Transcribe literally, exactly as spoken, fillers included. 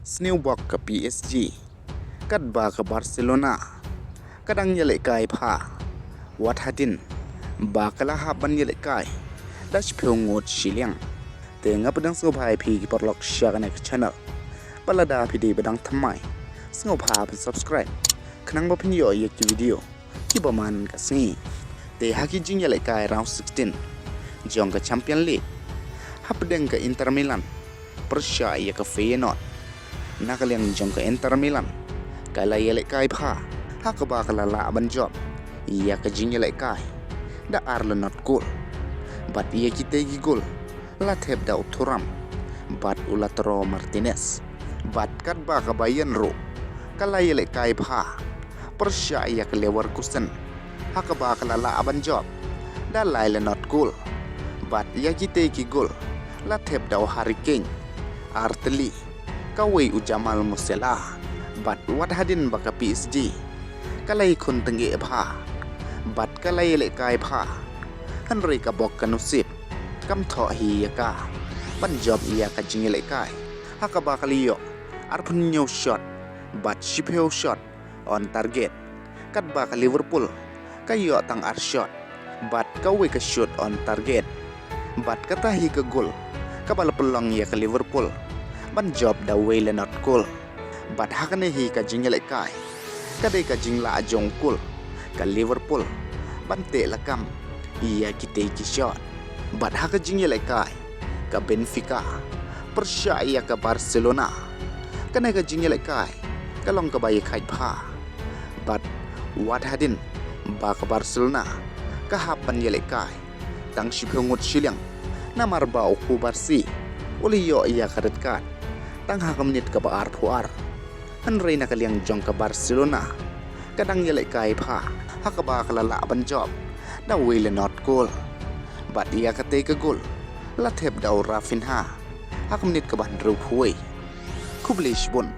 Sniewbok ka P S G katba ka Barcelona ka dang ïalehkai bha, wat hadien ba ka la hap ban ïalehkai da shiphew ngut shiliang. Te nga pdiang sngewbha ïa phi ki paralok sha kane ka channel. Bad lada phi dei ba dang thymmai, sngewbha phin subscribe khnang ba phin ïoh ïa ki video kiba man ka sngi. Te ha ki jingïalehkai round sixteen jong ka Champion League, hapdeng ka Inter Milan pyrshah ïa ka Feyenoord, na ka liang jong ka Inter Milan ka la ïalehkai bha, ha kaba ka la lah ban jop ïa ka jingïalehkai da ar la nod kol. Bad ïa kitei ki gol la thep da u Thuram bad u Lautaro Martinez. Bad katba ka Bayern ruh ka la ïalehkai bha pyrshah ïa ka Leverkusen, ha kaba ka la lah ban jop da lai la nod kol. Bad ïa kitei ki gol la thep da u Harry Kane ar tylli, kawei u Jamal Musiala. Bad wat hadien ba ka P S G ka la ïakhun tyngeh bha bad ka la ïalehkai bha, hynrei ka bok ka nusip kam thoh hi ïa ka ban jop ïa ka jingïalehkai, ha kaba ka la ïoh arphew hynñiew shot bad shiphew shot on target, katba ka Liverpool ka ïoh tang ar shot bad kawei ka shot on target. Bad kata hi ka gol kaba la pynlong ïa ka Liverpool ban jop da wei la nod kol. Bad ha kane hi ka jingïalehkai ka dei ka jinglah jong u kol ka Liverpool ban teh lakam ïa kitei ki shot. Bad ha ka jingïalehkai ka Benfica pyrshah ïa ka Barcelona, kane ka jingïalehkai ka long kaba ïakhaid bha. Bad wat hadien ba ka Barcelona ka hap ban ïalehkai tang shiphew ngut shiliang, namar ba u Cubarsí u la ïoh ïa ka red card tang ha ka minit kaba arphew ar. Hynrei na ka liang jong ka Barcelona ka dang ïalehkai bha, ha kaba ka la lah ban jop da wei la nod kol. Bad ïa katei ka gol la thep da u Raphinha ha ka minit kaba hynriewphew wei. Khublei shibun